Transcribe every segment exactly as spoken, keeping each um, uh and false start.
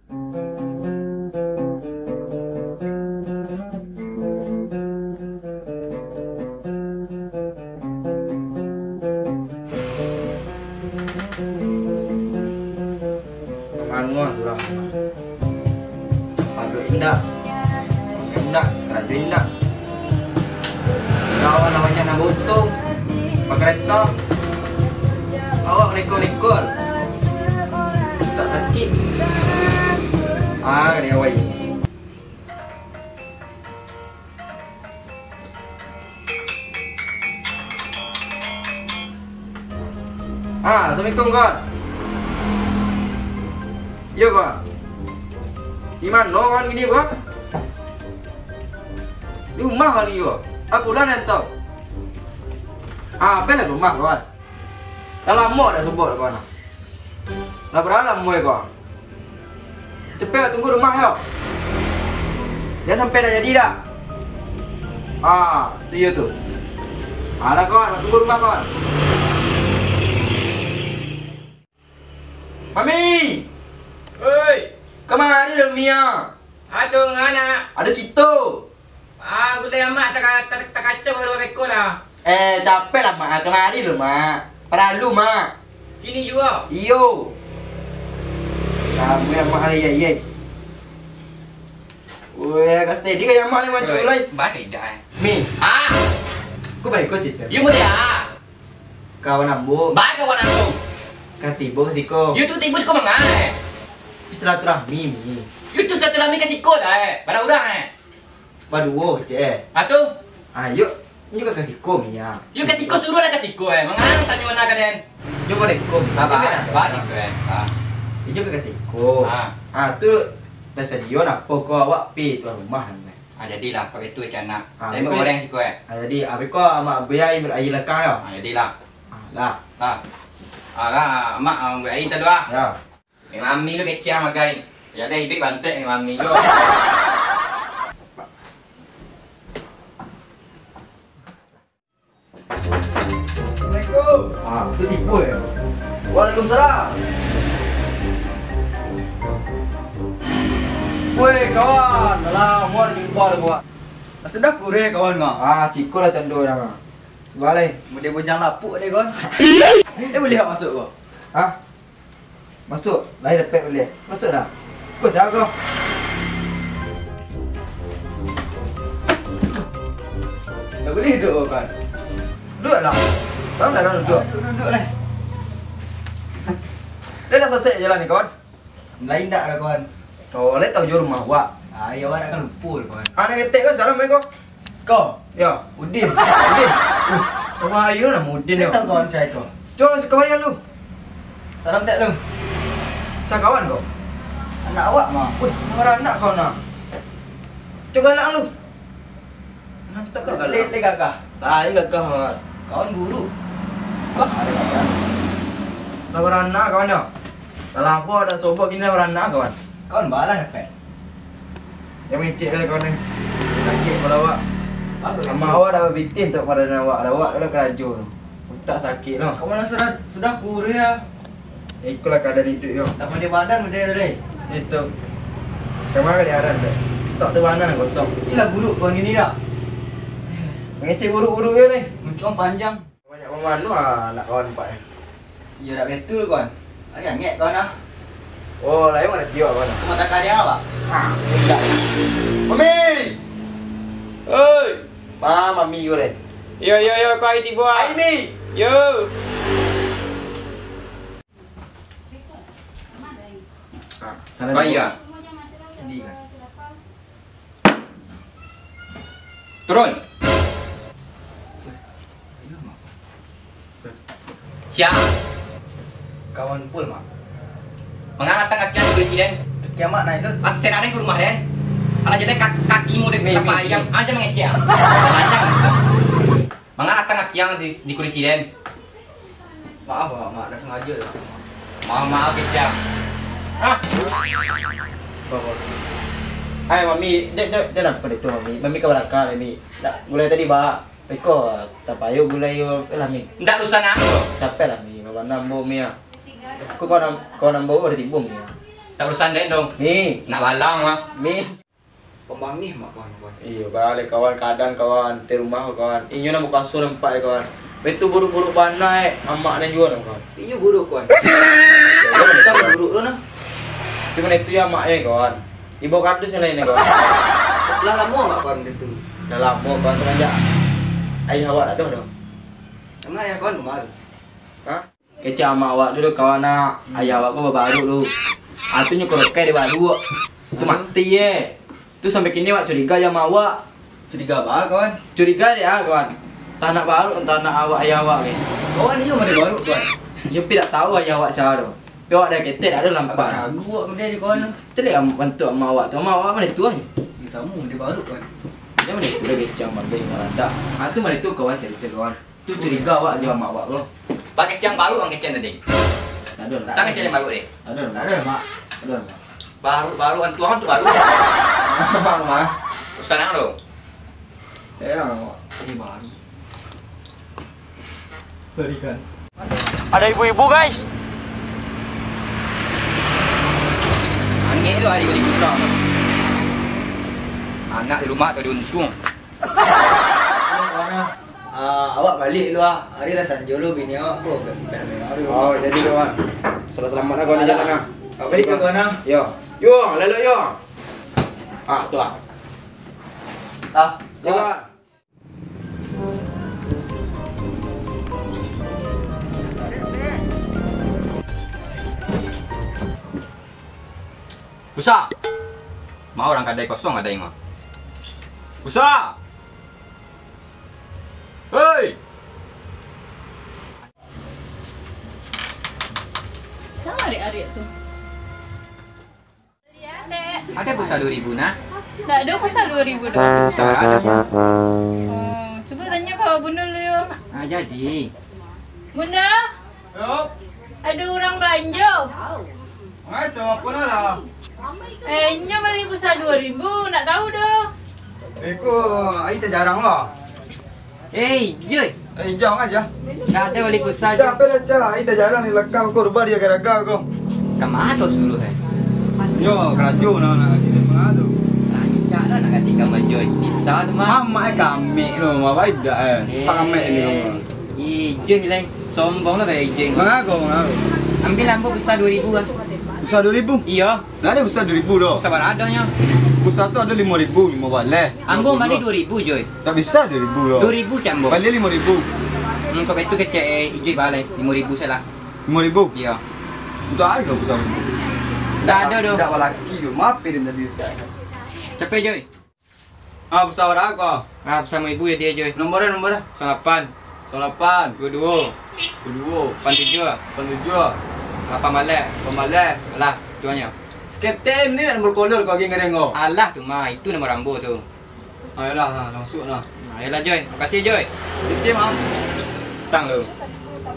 Mano surang? Pado indak, indak, karajo indak. Kawan awaknyo nan baoto, bakareta, awak rekor-rekor, tak sakik. Ah, kena awai. Ah, assalamualaikum, kawan. Iyo, kawan. Di mano, kawan, kini, kawan? Di rumah, kawan, kini, kawan. Ah, pulang, kawan, tu. Ah, baliak ka rumah, kawan. Lah lamo dak sobok, kawan. Lah bara lamo, kawan. Capek tunggu rumah yo. Jan sampai dak jadi dah. Ah, tu iyo tu. Alah kawan, tunggu rumah kawan. Mami! Oi! Kamari dulu, Mia. Aduh, ngana. Ada cito. Ah, gulai amak taka-, taka-, takacau dua beko lah. Eh, capek lah, Mak. Kamari lu, Mak. Paralu, Mak. Kini juo? Iyo. Kamu yang Mak, ya, ya. Weh, agak steady kayak Mak ni macam Oi, gulai. Balik dah, eh. Mi. Ah! Kau balik kau cerita. Yo, mulia. Kawan ambo. Ba kawan ambo. Ka tibo ka siko. Yo tu tibo siko manga, eh. Silaturahmi, Mi. Yo tu silaturahmi ka siko dah, eh. Bara urang, eh. Baduo kecek, eh. Ah, tu? Ah, yo, inyo ka, ka siko, Mi, ya. Yo ka siko, suruah lah ka siko, eh. Manga tanyo na ka den. Inyo ka deko, Mi. Ba, ba, ba, siko, eh. Ba. Inyo ka, ka siko. Ah. Ah, tu tasadio napo ko awak pi tuan rumah, eh. Ah, jadilah, kok itu, Cak, nak. Ah, tapi betul. Goreng siko, eh. Ah, jadi, ah, beko amak beli air, air lakang, yo. Ah, jadilah. Ah, lah. Ah. Ah, lah, amak, ah, beli air tadi, ah. Ya. Mami lu kecil magai. Ya deh, ibik bansek ni mami lu. Assalamualaikum. Ah, tu tipu ya. Waalaikumsalam. Woi, kawan, alah, muar jumpa dah, kawan. Sudah kureh, kawan, ngah. Ah, ciko lah cando dah, ngah. Balai. Mudah bujang lapuk deh, kawan. Eh, boleh tak masuk, kawan? Hah? Masuk, lai dapek buliah. Masuk dah. Kau siapa kau? Dah boleh duduk kau, kawan? Duduk lah. Salam dah duduk. Duduk, duduk lah. Dia dah selesai jalan ni, kawan. Lain tak lah, kawan? Oh, lai tahu jo rumah awak. Ah, iya, awak nak kan lupa, kawan. Anak ketek kau, salam, eh, kau. Ko. Yo. Udin. Udin. Uh, sama ayo lah Udin yo. Tahu kawan saya ko. Cuma sekawan lu. Salam tak lu? Sakawan ko. Anak awak mah. Wih, marah anak kau nak. Coba anak lu. Mantap lah kalau. Le, le gagah. Ah, ini gagah banget. Kawan guru. Sebab ada kawan. Lah marah anak kawan yo. Lah lapar dah sobok gini lah marah anak kawan. Kawan balah dapek. Jan mecek lah kawan eh. Sakik kepala awak. Aduh, aduh. Amak awak dah babitin untuak padanan awak. Dah awak dah karajo tu. Utak sakik tu. Kawan lah sudah, sudah kurus ya. Ikolah keadaan hidup yo. Dah pandai badan, pandai dah deh. Itu. Kama ka diaran tu. Tok tu bana nan kosong. Inilah buruk kawan ini dah. Mengecek buruk-buruk je deh. Muncuang panjang. Banyak mamanu ah, anak kawan empat ni. Iyo, dak betul, kawan. Lagi angek, kawan, ah. Oh, lain mana tiok, kawan? Rumah takah dia, Pak. Ha, indak. Mami! Oi! Ma, mami, yo, deh. Yo, yo, yo, kau ai tibo, ah. Ai, Mi! Yo! Ha, salah. Kau tibo. Iya. Ini, kan. Turun. Siap. Kawan Pul, Mak. Manga datang kaki ang di kurisi den? Kaki Amak naik tu. At-, seraden ka rumah den. Alah jadi kak-, kakimu dek Mi, Mi, tapayang. Mi. Aja mengecek. Aja. Manga datang kaki ang di, di kurisi den? Maaf, Mak, Mak, dak sangajo doh. Maaf, maaf, kecil. Hah? Bapak. Hai, Mami, jan, jan, jan apo itu, Mami. Mami ka balakang, Mami. Dak, gulai tadi, Pak. Iko, tapayo gulai yo, eh, lah, Mi. Ndak urusan ambo. Capek lah, Mi. Bapak nambah, Mi, ya. Kok kau nam-, kau nambah, ada timbung, Mi, ya. Tak urusan den tu. Ni. Nak balang mah. Ni. Pambangih mak kawan, kawan. Iyo, baleh kawan, kaadaan kawan, di rumah kawan. Inyo nan bakasuah nampak kawan. Itu buruak-buruak bana, eh, amak nan juo kawan. Iyo buruak kawan. Iyo, buruak tu nah. Cuma itu ya amak, eh, kawan. Ibo kardus nan lain, eh, kawan. Lah lamo mak kawan itu? Lah lamo kawan, samanjak ayah awak tak ado doh. Emang ayah kawan kama tu? Hah? Kecek amak awak tu, kawan, nak. Ayah awak ko babaruak tu. Ah, tu nyo korokai dek baruak. Tu mati, eh. Tu sampai kini awak curiga jo amak awak. Curiga apo, kawan? Curiga dek ah, kawan. Antah nak baruak, antah nak awak, ayah awak, eh. Kawan, iyo mah dek baruak, kawan. Iyo pi dak tahu ayah awak sia tu. Pi awak dah ketek, dak ado lampak. Agak ragu awak model ni, kawan. Caliak am-, bantuak amak awak tu. Amak awak mah tu, eh. Iyo, samo dek baruak, kawan. Iyo mah tu dah kecek amak, kawan. Ah, tu mah tu, kawan, carito, kawan. Tu curiga awak jo amak awak tu. Bak kecek baruak, bang kecek tadi. Ado lah. Sa kecek baruak deh. Ado lah. Ado lah, Mak. Ado lah, Mak. Baruak, baruak, antuang tu baruak. Abang, Mak. Usah nang lo. Eh, Mak. Ini baruak. Balikan. Ada ibu-ibu, guys. Angek tu hari bali pisang. Anak di rumah tu diuntung. Ah, awak baliak dulu ah. Ari lah sanjo lu, bini awak ko. Oh, jadi tu, Wan. Selamat-selamat lah, kawan, di jalan, ah. Awak baliak dulu, kawan, ah. Yo. Yo, lelok yo. Ah, tu ah. Ah, yo, kawan. Busa! Ma urang kadai kosong kadai mah. Busa! Hei! Sia dek ariak tu? Ada pulsa duo ribu nah? Ndak ado pulsa duo ribu doh. Pulsa bara nyo? Oh, cubo tanyo ka bunda lu yo. Ah, jadi. Bunda? Yo. Ado urang balanjo. Mangai tu, apo nah lah? Eh, inyo bali pulsa duo ribu, ndak tahu doh. Iko, ai tajarang lah. Eh, Joy. Eh, ijau aja. Ndak ado bali pulsa, Joy. Capek lah, Cah. Ai tajarang di lakang ko, rubah dia gara-gara ko. Kama tu suruh, eh? Yo, karajo nah, nak ganti manga tu. Rancak lah nak ganti kama, Joy. Bisa tu mah. Mamak eh kamek tu, mamak idak eh. Eh. Pamek ni kamu. Ih, Joy lai. Sombong lah kayak Joy. Mangaku, mangaku. Ambil ambo pulsa duo ribu lah. Pulsa duo ribu? Iyo. Ndak ado pulsa duo ribu doh. Pulsa bara ado nyo? Pulsa tu ado limo ribu, limo baleh. Ambo bali duo ribu, Joy. Tak bisa duo ribu doh. Duo ribu cek ambo. Bali limo ribu. Hmm, kok itu kecek, eh, Joy baleh, limo ribu salah. Limo ribu? Iyo. Untuak ari doh pulsa limo ribu? Ndak ado doh. Ndak balaki doh. Maaf, Pin, tadi. Capek, Joy. Ah, pulsa bara ko? Ah, pulsa limo ribu yo, Joy. Nomor, nomor? Nol lapan. Nol lapan. Duo duo. Duo duo. Lapan tujuah. Lapan tujuah. Lapan baleh. Lapan baleh. Alah, tu nyo. Saketek ni nak nomor kolor ko, agiah ngareng ko. Alah, tu mah, itu nomor ambo tu. Ayolah, nah, masuak nah. Nah, ayolah, Joy. Makasih, Joy. Makasih, Mam. Utang lu.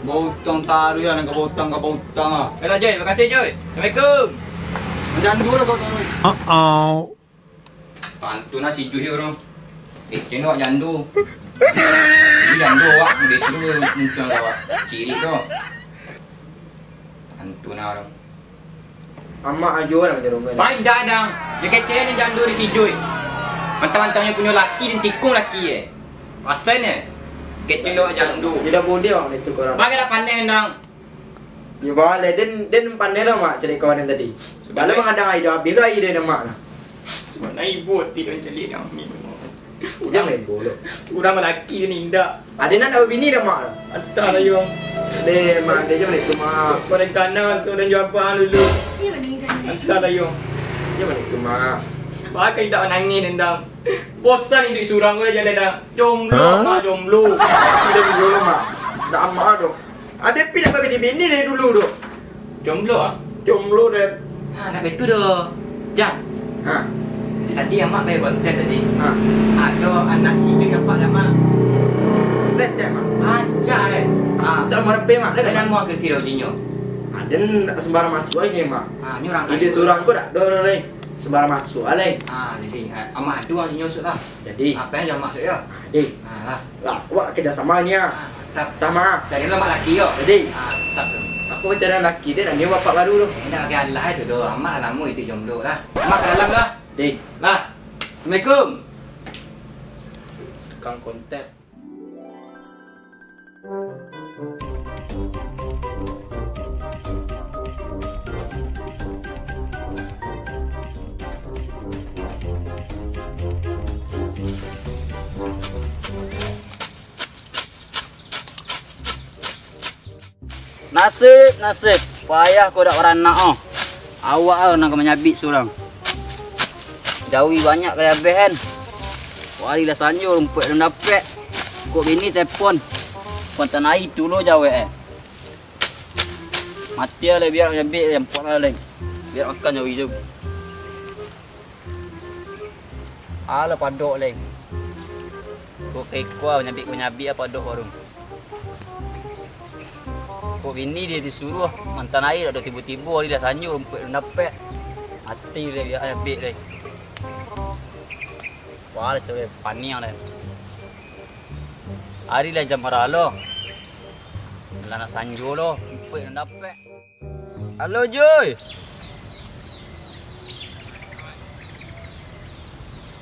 Bautang taruih, nan ka bautang, ka bautang ah. Ayolah, Joy. Makasih, Joy. Assalamualaikum. Jandu lah kau taruih. Uh-oh. Pantun lah si Juh ni urang. Kecek awak jandu. Ini jandu awak, mudah tu muncul awak. Cirik tu. Pantun lah urang. Amak ajo lah macam rumah ni. Baik dah, dang. Dia kecek ni jandu di si Juh. Mantang-mantang nyo punyo laki, dan tikung laki eh. Pasal ni. Kecek awak jandu. Dia dah bodeh awak itu korang. Bagai dah paneh, dang. Yo, baleh, den, den pandai lah, Mak, cari kawan yang tadi. Dah lah mangadang aia, dah habis lah aia dari Mak lah. Sabananyo ibo ati den caliak kami. Jangan ibo lo. Urang balaki den indak. Aden nak babini dah, Mak lah. Antah lah, Yong. Deh, Mak, deh, jangan itu, Mak. Pada kana tu den jual apa dulu. Antah lah, Yong. Jangan itu, Mak. Bahkan indak manangih den, dang. Bosan iduik surang ko lah jaleh, dang. Jomblo, Mak, jomblo. Sudah jomblo, Mak. Dah amak tu. Aden pi nak babini-bini dari dulu tu. Jomblo ah? Jomblo, Den. Ha, ndak baitu doh. Jang. Ha. Tadi amak pai konten tadi. Ha. Ado anak si Jun nampak dah, Mak. Leceh, Mak. Rancak, eh. Ha. Tak mau rapi, Mak. Dah. Kan amak kira-kira ujinyo. Aden sembarang masuak aja, Mak. Ha, nyo urang kayo. Ide surang ko dak ado lai. Sembarang masuak lai. Ha, jadi, ha, amak adu ujinyo sudah. Jadi. Apa yang amak sudah? Jadi. Ha, lah. Lah, awak kerja sama ni ah. Ah, mantap. Sama. Carilah mak laki yo. Jadi. Ah, mantap tu. Kau pacaran laki dia, dan dia bapak baru tu. Indak pakai alah tu doh. Amak lah lamo iduik jomblo lah. Amak ka dalam lah. Deh. Lah. Assalamualaikum. Tukang kontak. Nasib, nasib, payah ko dak baranak oh. Awak ah nan ka manyabik surang. Jawi banyak ka diabeh kan. Wari lah sanjo rumpuik alun dapek. Kok bini telepon. Pantan air tu lo jawek eh. Mati lah, biar manyabik, jampak lah lai. Biar makan jawi tu. Alah padok lai. Kok ka iko ah, nyabik-nyabik ah padok baru. Kok bini dia disuruah mantan air, dak tibo-tibo ari lah sanjo rumpuik alun dapek. Mati dia biak nyabik lai. Wah, lah cewek paniang lai. Ari lah jam bara lo. Lah nak sanjo lo, rumpuik alun dapek. Halo, Joy.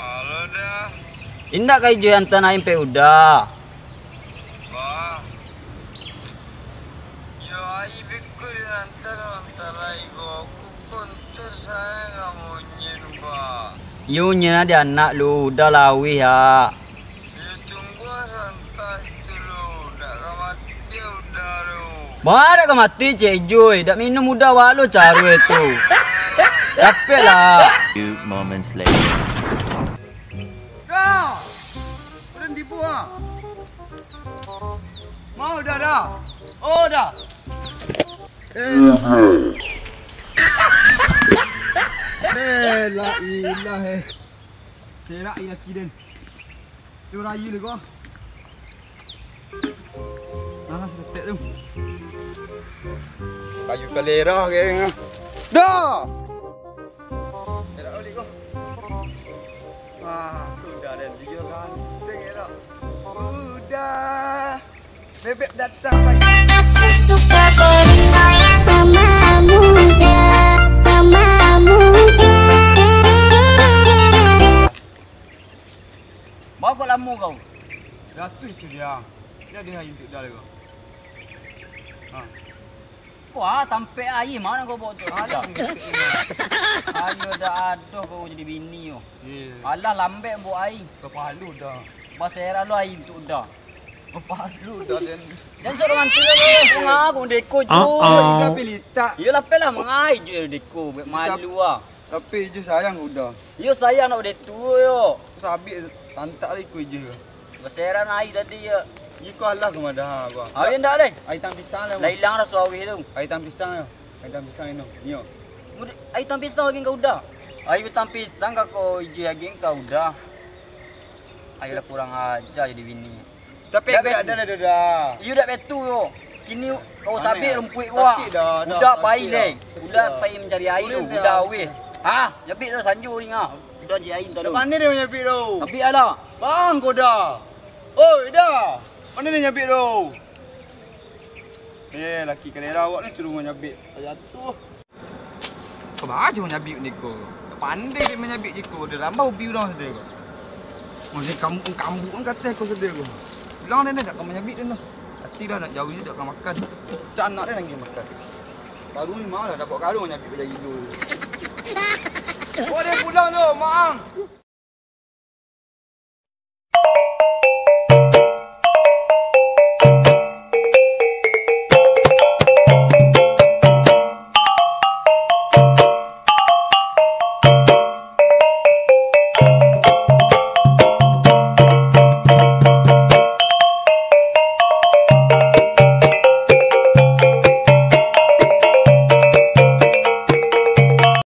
Halo, Da. Indak ka Joy antaan aia ampek Uda? Bah. Yo, aia beko di antaan, antaan lai ko. Aku konter sayang ka monyen, Bah. Yo, nyen ado anak lu, Uda laweh, ha. Yo, tunggu ah sabanta situ lu, dak ka mati Uda tu. Bah, dak ka mati, Cek Joy. Dak minum Uda wak lo caruah tu. Capek lah. Few moments later. Dah! Uda tibo ah. Mau dah, dah. Oh, dah. Eh, eh, la ilah, eh. Serak laki den. Tu rayu le ko. Panas ketek tu. Kayu kalera, geng. Dah. Erak balik ko. Wah, Uda den. Dia ganteng, erak. Uda. Bebek datang, pai. Aku suka boring, mama muda, mama muda. Baa kok lamo kau? Jatuah itu dia. Dia dengar intuk dah lego. Ha. Wah, tampek aia ma nan kau baok tu? Alah, tampek aia. Aia dak ado kau jadi bini yo. Iya. Alah, lambek baok aia. Kepala dah. Baserak lo aia tu dah. Kepala dah, den. Jan sok romantis lo, ngaku deko jo. Ah, ah. Ikan pilitak. Iyo, lapeh lah, mangai jo deko, buek malu ah. Tapi Ijih sayang Uda. Iyo, sayang nak udah tuo yo. Sabik tantak lah iko Ijih. Baserak aia tadi yo. Iko alah ka madah, Bang. Aia ndak, deh. Aia tang pisang lah, Bang. Lah ilang raso auih tu. Aia tang pisang yo. Aia tang pisang ino. Iyo. Aia tang pisang lagi ka Uda. Aia tang pisang ka ko Ijih lagi ka Uda. Aia lah kurang aja jadi bini. Tapi dak ado lah, Uda. Iyo, dak betu yo. Kini kau sabik rumpuik ko ah. Uda pai leh. Uda pai mancari aia tu. Uda weh. Ah, nyabik tu sanjo ringa. Uda ji aia tu. Dak pandai dia manyabik tu. Tapi alah. Bang, kau dah. Oi, dah. Pandai dia nyabik tu. Eh, laki kalera awak ni suruah manyabik. Jatuah. Kau baa jo manyabik niko. Pandai dek manyabik niko, dah rambah ubi urang sadai ko. Masih kambuak-kambuak kan kateh ko sadai ko. Bilang deh, dak ka manyabik deh noh. Hati dah nak jauh je dak ka makan. Cak anak deh nangih makan. Baru ni malah dapat karung manyabik bajari dulu. Oh, dia pulang tu, Maang.